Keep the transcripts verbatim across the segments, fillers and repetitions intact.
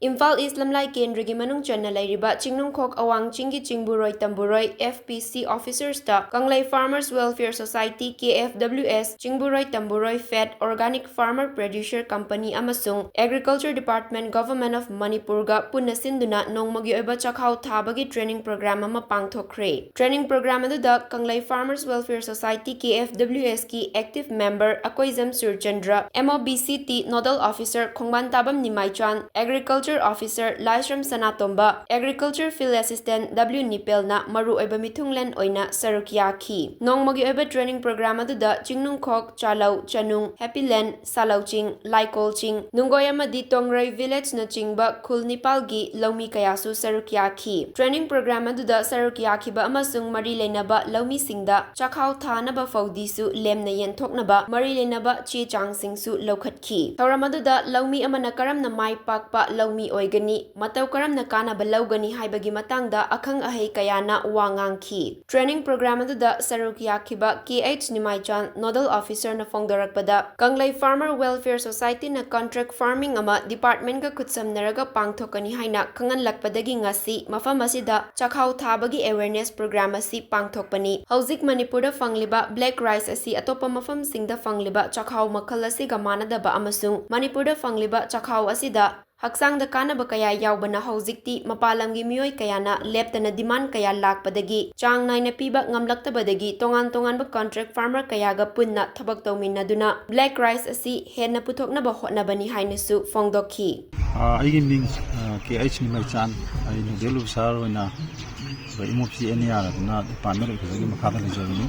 ꯏꯝꯐꯥꯜ ꯏꯁ ꯂꯝꯂꯥꯏ ꯀꯦꯟꯗ꯭ꯔꯒꯤ ꯃꯅꯨꯡ ꯆꯟꯅ ꯂꯩꯔꯤꯕ ꯆꯤꯡꯅꯨꯡꯈꯣꯛ ꯑꯋꯥꯡ ꯆꯤꯡꯒꯤ ꯆꯤꯡꯕꯨꯔꯣꯏ ꯇꯝꯕꯨꯔꯣꯏ, F P C officers ꯇ ꯀꯪꯂꯩ Farmers Welfare Society, K F W S, ꯆꯤꯡꯕꯨꯔꯣꯏ ꯇꯝꯕꯨꯔꯣꯏ Fed, Organic Farmer Producer Company ꯑꯃꯁꯨꯡ Agriculture Department, Government of Manipur ꯒ ꯄꯨꯟꯅ ꯁꯤꯟꯗꯨꯅ ꯅꯣꯡꯃꯒꯤ ꯑꯣꯏꯕ ꯆꯥꯛꯍꯥꯎ ꯊꯥꯕꯒꯤ training program ꯑꯃ ꯄꯥꯡꯊꯣꯛꯈ꯭ꯔꯦ꯫ Training program ꯑꯗꯨꯗ ꯀꯪꯂꯩ Farmers Welfare Society, K F W S ꯀꯤ active member Akoijam Surchandra, M O B C T Nodal Officer ꯈꯣꯡꯕꯥꯟ ꯇꯥꯕꯝ ꯅꯤꯃꯥꯏꯆꯥꯟ, Agriculture Officer ꯂꯥꯏꯁ꯭ꯔꯝ ꯁꯅꯥꯇꯣꯝꯕ, Agriculture Field Assistant W ꯅꯤꯄꯦꯜꯅ ꯃꯔꯨꯑꯣꯏꯕ ꯃꯤꯊꯨꯡꯂꯦꯟ ꯑꯣꯏꯅ ꯁꯔꯨꯛ ꯌꯥꯈꯤ꯫ ꯅꯣꯡꯃꯒꯤ ꯑꯣꯏꯕ training program ꯑꯗꯨꯗ ꯆꯤꯡꯅꯨꯡꯈꯣꯛ, ꯆꯥꯂꯧ, ꯆꯅꯨꯡ, Happy Land, ꯁꯥꯂꯧ ꯆꯤꯡ, ꯂꯥꯏꯀꯣꯜ ꯆꯤꯡ, ꯅꯨꯡꯒꯣꯏ ꯑꯃꯗꯤ ꯇꯣꯡꯔꯩ village ꯅꯆꯤꯡꯕ ꯈꯨꯜ ꯅꯤꯄꯥꯜꯒꯤ ꯂꯧꯃꯤ ꯀꯌꯥꯁꯨ ꯁꯔꯨꯛ ꯌꯥꯈꯤ꯫ Training program ꯑꯗꯨꯗ ꯁꯔꯨꯛ ꯌꯥꯈꯤꯕ ꯑꯃꯁꯨꯡ ꯃꯔꯤ ꯂꯩꯅꯕ ꯂꯧꯃꯤꯁꯤꯡꯗ ꯆꯥꯛꯍꯥꯎ ꯊꯥꯅꯕ ꯐꯧꯗꯤꯁꯨ ꯂꯦꯝꯅ ꯌꯦꯟꯊꯣꯛꯅꯕ ꯃꯔꯤ ꯂꯩꯅꯕ ꯆꯦ ꯆꯥꯡꯁꯤꯡꯁꯨ ꯂꯧꯈꯠꯈꯤ꯫ ꯊꯧꯔꯝ ꯑꯗꯨꯗ ꯂꯧꯃꯤ ꯑꯃꯅ ꯀꯔꯝꯅ ꯃꯥꯏ ꯄꯥꯛꯄ ꯂꯧꯃꯤ ꯑꯣꯏꯒꯅꯤ, ꯃꯇꯧ ꯀꯔꯝꯅ ꯀꯥꯟꯅꯕ ꯂꯧꯒꯅꯤ ꯍꯥꯏꯕꯒꯤ ꯃꯇꯥꯡꯗ ꯑꯈꯪ ꯑꯍꯩ ꯀꯌꯥꯅ ꯋꯥ ꯉꯥꯡꯈꯤ꯫ Training program ꯑꯗꯨꯗ ꯁꯔꯨꯛ ꯌꯥꯈꯤꯕ K H ꯅꯤꯃꯥꯏꯆꯥꯟ Nodal Officer ꯅ ꯐꯣꯡꯗꯣꯔꯛꯄꯗ, ꯀꯪꯂꯩ Farmer Welfare Society ꯅ contract farming ꯑꯃ department ꯀ ꯈꯨꯠꯁꯝꯅꯔꯒ ꯄꯥꯡꯊꯣꯛꯀꯅꯤ ꯍꯥꯏꯅ ꯈꯪꯍꯜꯂꯛꯄꯗꯒꯤ ꯉꯁꯤ ꯃꯐꯝ ꯑꯁꯤꯗ ꯆꯥꯛꯍꯥꯎ ꯊꯥꯕꯒꯤ awareness program ꯑꯁꯤ ꯄꯥꯡꯊꯣꯛꯄꯅꯤ꯫ ꯍꯧꯖꯤꯛ ꯃꯅꯤꯄꯨꯔꯗ ꯐꯪꯂꯤꯕ black rice ꯑꯁꯤ ꯑꯇꯣꯞꯄ ꯃꯐꯝꯁꯤꯡꯗ ꯐꯪꯂꯤꯕ ꯆꯥꯛꯍꯥꯎ ꯃꯈꯜ ꯑꯁꯤꯒ ꯃꯥꯟꯅꯗꯕ ꯑꯃꯁꯨꯡ ꯃꯅꯤꯄꯨꯔꯗ ꯐꯪꯂꯤꯕ ꯆꯥꯛꯍꯥꯎ ꯑꯁꯤꯗ ꯍꯛꯆꯥꯡꯗ ꯀꯥꯟꯅꯕ ꯀꯌꯥ ꯌꯥꯎꯕꯅ ꯍꯧꯖꯤꯛꯇꯤ ꯃꯄꯥꯟ ꯂꯝꯒꯤ ꯃꯤꯑꯣꯏ ꯀꯌꯥꯅ ꯂꯦꯞꯇꯅ demand ꯀꯌꯥ ꯂꯥꯛꯄꯗꯒꯤ ꯆꯥꯡ ꯅꯥꯏꯅ ꯄꯤꯕ ꯉꯝꯂꯛꯇꯕꯗꯒꯤ ꯇꯣꯉꯥꯟ ꯇꯣꯉꯥꯟꯕ contract farmer ꯀꯌꯥꯒ ꯄꯨꯟꯅ ꯊꯕꯛ ꯇꯧꯃꯤꯟꯅꯗꯨꯅ black rice ꯑꯁꯤ ꯍꯦꯟꯅ ꯄꯨꯊꯣꯛꯅꯕ ꯍꯣꯠꯅꯕꯅꯤ ꯍꯥꯏꯅꯁꯨ ꯐꯣꯡꯗꯣꯛꯈꯤ꯫ ꯑ, ꯑꯩꯒꯤ ꯃꯤꯡ, ꯑ, K H ꯅꯤꯃꯩꯆꯥꯟ꯫ ꯑꯩ Nodal Officer ꯑꯣꯏꯅ ꯑꯩꯈꯣꯏ M O P C N E R ꯑꯗꯨꯅ department ꯑꯣꯏꯕꯒꯤ ꯃꯈꯥꯗ ꯂꯩꯖꯕꯅꯤ꯫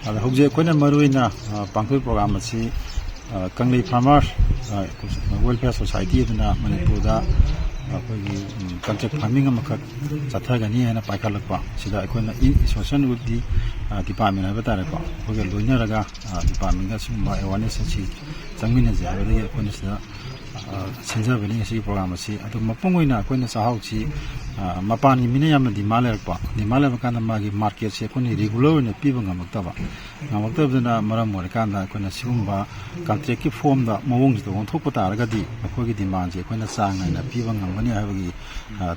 ꯑꯗ ꯍꯧꯖꯤꯛ ꯑꯩꯈꯣꯏꯅ ꯃꯔꯨꯑꯣꯏꯅ, ꯑ, ꯄꯥꯡꯊꯣꯛꯏ program ꯑꯁꯤ, ꯑ, ꯀꯪꯂꯩ Farmers, ꯑ, Welfare Society ꯑꯗꯨꯅ ꯃꯅꯤꯄꯨꯔꯗ ꯑꯩꯈꯣꯏꯒꯤ, ꯎꯝ, contract farming ꯑꯃꯈꯛ ꯆꯠꯊꯒꯅꯤ ꯍꯥꯏꯅ ꯄꯥꯏꯈꯠꯂꯛꯄ꯫ ꯁꯤꯗ ꯑꯩꯈꯣꯏꯅ ꯏ-, Social Work ꯗꯤ, ꯑ, department ꯍꯥꯏꯕ ꯇꯥꯔꯦꯀꯣ, ꯑꯩꯈꯣꯏꯒ ꯂꯣꯏꯅꯔꯒ, ꯑ, department ꯒ ꯁꯤꯒꯨꯝꯕ awareness ꯑꯁꯤ ꯆꯪꯃꯤꯟꯅꯁꯦ ꯍꯥꯏꯕꯗꯒꯤ ꯑꯩꯈꯣꯏꯅ ꯁꯤꯗ, ꯑ, ꯁꯤꯟꯖꯕꯅꯤ ꯉꯁꯤꯒꯤ program ꯑꯁꯤ꯫ ꯑꯗꯨ ꯃꯄꯨꯡ ꯑꯣꯏꯅ ꯑꯩꯈꯣꯏꯅ ꯆꯥꯛꯍꯥꯎꯁꯤ ꯃꯄꯥꯟꯒꯤ ꯃꯤꯅ ꯌꯥꯝꯅ ꯗꯤꯃꯥꯟ ꯂꯩꯔꯛꯄ, ꯗꯤꯃꯥꯟ ꯂꯩꯕ ꯀꯥꯟꯗ ꯃꯥꯒꯤ ꯃꯥꯔꯀꯦꯠꯁꯦ ꯑꯩꯈꯣꯏꯅ ꯔꯤꯒꯨꯂꯔ ꯑꯣꯏꯅ ꯄꯤꯕ ꯉꯝꯃꯛꯇꯕ, ꯉꯝꯃꯛꯇꯕꯗꯨꯅ ꯃꯔꯝ ꯑꯣꯏꯔꯀꯥꯟꯗ ꯑꯩꯈꯣꯏꯅ ꯁꯤꯒꯨꯝꯕ ꯀꯟꯇ꯭ꯔꯦꯛꯀꯤ ꯐꯣꯝꯗ ꯃꯑꯣꯡꯁꯤꯗ ꯑꯣꯟꯊꯣꯛꯄ ꯇꯥꯔꯒꯗꯤ ꯃꯈꯣꯏꯒꯤ ꯗꯤꯃꯥꯟꯁꯦ ꯑꯩꯈꯣꯏꯅ ꯆꯥꯡ ꯅꯥꯏꯅ ꯄꯤꯕ ꯉꯝꯒꯅꯤ ꯍꯥꯏꯕꯒꯤ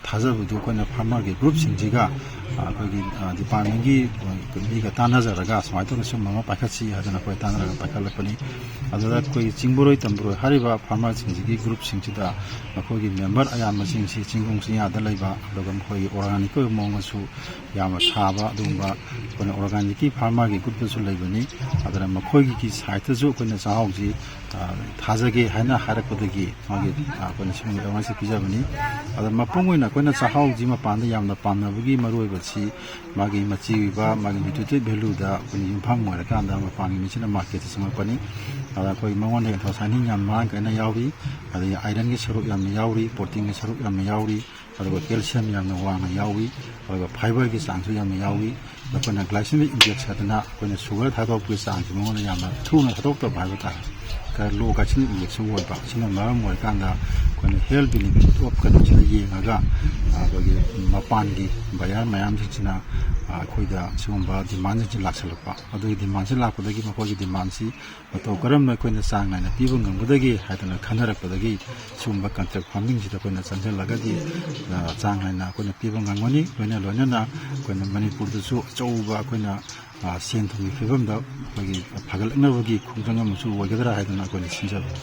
ꯊꯥꯖꯕꯗꯨ ꯑꯩꯈꯣꯏꯅ ꯐꯥꯔꯃꯔꯒꯤ ꯒ꯭ꯔꯨꯞꯁꯤꯡꯁꯤꯒ ꯑꯩꯈꯣꯏꯒꯤ ꯗꯤꯄꯥꯔꯠꯃꯦꯟꯒꯤ ꯃꯤꯒ ꯇꯥꯟꯅꯖꯔꯒ ꯁꯨꯃꯥꯏꯅ ꯇꯧꯅ ꯁꯤꯒꯨꯝꯕ ꯑꯃ ꯄꯥꯏꯈꯠꯁꯤ ꯍꯥꯏꯗꯅ ꯑꯩꯈꯣꯏ ꯇꯥꯟꯅꯔꯒ ꯄꯥꯏꯈꯠꯂꯛꯄꯅꯤ꯫ ꯑꯗꯨꯗ ꯑꯩꯈꯣꯏꯒꯤ ꯆꯤꯡꯕꯔꯣꯏ ꯇꯝꯕꯔꯣꯏ ꯍꯥꯏꯔꯤꯕ ꯐꯥꯔꯃꯔꯁꯤꯡꯁꯤꯒꯤ ꯒ꯭ꯔꯨꯞꯁꯤꯡꯁꯤꯗ ꯃꯈꯣꯏꯒꯤ ꯃꯦꯝꯕꯔ ꯑꯌꯥꯝꯕꯁꯤꯡꯁꯤ ꯆꯤꯡꯈꯣꯡ ꯆꯤꯡꯌꯥꯗ ꯂꯩꯕ, ꯑꯗꯨꯒ ꯃꯈꯣꯏꯒꯤ ꯑꯣꯔꯒꯥꯅꯤꯛꯀꯤ ꯑꯣꯏꯕ ꯃꯑꯣꯡꯗꯁꯨ ꯌꯥꯝꯅ ꯊꯥꯕ ꯑꯗꯨꯒꯨꯝꯕ ꯑꯩꯈꯣꯏꯅ ꯑꯣꯔꯒꯥꯅꯤꯛꯀꯤ ꯐꯥꯔꯃꯔꯒꯤ ꯒ꯭ꯔꯨꯞꯇꯁꯨ ꯂꯩꯕꯅꯤ꯫ ꯑꯗꯨꯅ ꯃꯈꯣꯏꯒꯤ ꯁꯥꯏꯠꯇꯁꯨ ꯑꯩꯈꯣꯏꯅ ꯆꯥꯛꯍꯥꯎꯁꯤ ꯊꯥꯖꯒꯦ ꯍꯥꯏꯅ ꯍꯥꯏꯔꯛꯄꯗꯒꯤ ꯃꯥꯒꯤ ꯑꯩꯈꯣꯏꯅ ꯁꯤꯒꯨꯝꯕ ꯑꯦꯋꯥꯔꯅꯦꯁꯁꯦ ꯄꯤꯖꯕꯅꯤ꯫ ꯑꯗ ꯃꯄꯨꯡ ꯑꯣꯏꯅ ꯑꯩꯈꯣꯏꯅ ꯆꯥꯛꯍꯥꯎꯁꯤ ꯃꯄꯥꯟꯗ ꯌꯥꯝꯅ ꯄꯥꯝꯅꯕꯒꯤ ꯃꯔꯨꯑꯣꯏꯕꯁꯤ ꯃꯥꯒꯤ ꯃꯆꯤ ꯑꯣꯏꯕ, ꯃꯥꯒꯤ ꯅ꯭ꯌꯨꯇ꯭ꯔꯤꯇꯤꯚ ꯚꯦꯂꯨꯗ ꯑꯩꯈꯣꯏꯅ ꯌꯨꯝꯐꯝ ꯑꯣꯏꯔꯀꯥꯟꯗ ꯃꯄꯥꯟꯒꯤ ꯃꯤꯁꯤꯅ ꯃꯥꯔꯀꯦꯠꯇ ꯆꯪꯉꯛꯄꯅꯤ꯫ ꯑꯗ ꯑꯩꯈꯣꯏ ꯃꯉꯣꯟꯗ ꯑꯦꯟꯊꯣꯁꯥꯏꯅꯤꯟ ꯌꯥꯝ ꯃꯔꯥꯡ ꯀꯥꯏꯅ ꯌꯥꯎꯔꯤ, ꯑꯗꯒꯤ ꯑꯥꯏꯔꯟꯒꯤ ꯁꯔꯨꯛ ꯌꯥꯝꯅ ꯌꯥꯎꯔꯤ, ꯄ꯭ꯔꯣꯇꯤꯟꯒꯤ ꯁꯔꯨꯛ ꯌꯥꯝꯅ ꯌꯥꯎꯔꯤ, ꯑꯗꯨꯒ ꯀꯦꯜꯁꯤꯌꯝ ꯌꯥꯝꯅ ꯋꯥꯡꯅ ꯌꯥꯎꯏ, ꯑꯗꯨꯒ ꯐꯥꯏꯕꯔꯒꯤ ꯆꯥꯡꯁꯨ ꯌꯥꯝꯅ ꯌꯥꯎꯏ꯫ ꯑꯩꯈꯣꯏꯅ ꯒ꯭ꯂꯥꯏꯁꯦꯃꯤꯛ ꯏꯟꯗꯦꯛꯁ ꯍꯥꯏꯗꯅ ꯑꯩꯈꯣꯏꯅ ꯁꯨꯒꯔ ꯊꯥꯗꯣꯛꯄꯒꯤ ꯆꯥꯡꯁꯤ ꯃꯉꯣꯟꯗ ꯌꯥꯝꯅ ꯊꯨꯅ ꯊꯥꯗꯣꯛꯇꯕ ꯍꯥꯏꯕ ꯇꯥꯔꯦ, ꯈꯔ ꯂꯣ ꯒ꯭ꯂꯥꯏꯁꯦꯃꯤꯛ ꯏꯟꯗꯦꯛꯁꯁꯨ ꯑꯣꯏꯕ꯫ ꯑꯁꯤꯅ ꯃꯔꯝ ꯑꯣꯏꯔꯀꯥꯟꯗ ꯑꯩꯈꯣꯏꯅ ꯍꯦꯜꯊ ꯕꯦꯅꯤꯐꯤꯠ ꯑꯣꯐ ꯀꯩꯅꯣꯁꯤꯗ ꯌꯦꯡꯉꯒ ꯑꯩꯈꯣꯏꯒꯤ ꯃꯄꯥꯟꯒꯤ ꯕꯌꯥꯔ ꯃꯌꯥꯝꯁꯤꯡꯁꯤꯅ ꯑꯩꯈꯣꯏꯗ ꯁꯤꯒꯨꯝꯕ ꯗꯤꯃꯥꯟꯁꯤꯡꯁꯤ ꯂꯥꯛꯁꯜꯂꯛꯄ꯫ ꯑꯗꯨꯒꯤ ꯗꯤꯃꯥꯟꯁꯤ ꯂꯥꯛꯄꯗꯒꯤ ꯃꯈꯣꯏꯒꯤ ꯗꯤꯃꯥꯟꯁꯤ ꯃꯇꯧ ꯀꯔꯝꯅ ꯑꯩꯈꯣꯏꯅ ꯆꯥꯡ ꯅꯥꯏꯅ ꯄꯤꯕ ꯉꯝꯒꯗꯒꯦ ꯍꯥꯏꯗꯅ ꯈꯟꯅꯔꯛꯄꯗꯒꯤ ꯁꯤꯒꯨꯝꯕ ꯀꯟꯇ꯭ꯔꯦꯛ ꯐꯥꯔꯃꯤꯡꯁꯤꯗ ꯑꯩꯈꯣꯏꯅ ꯆꯪꯁꯤꯜꯂꯒꯗꯤ ꯆꯥꯡ ꯅꯥꯏꯅ ꯑꯩꯈꯣꯏꯅ ꯄꯤꯕ ꯉꯝꯒꯅꯤ꯫ ꯂꯣꯏꯅ ꯂꯣꯏꯅꯅ ꯑꯩꯈꯣꯏꯅ ꯃꯅꯤꯄꯨꯔꯗꯁꯨ ꯑꯆꯧꯕ ꯑꯩꯈꯣꯏꯅ ꯁꯦꯟ ꯊꯨꯝꯒꯤ ꯐꯤꯕꯝꯗ ꯑꯩꯈꯣꯏꯒꯤ ꯐꯒꯠꯂꯛꯅꯕꯒꯤ ꯈꯣꯡꯖꯪ ꯑꯃꯁꯨ ꯑꯣꯏꯒꯗ꯭ꯔꯥ ꯍꯥꯏꯗꯅ ꯑꯩꯈꯣꯏꯅ ꯁꯤꯟꯖꯕꯅꯤ꯫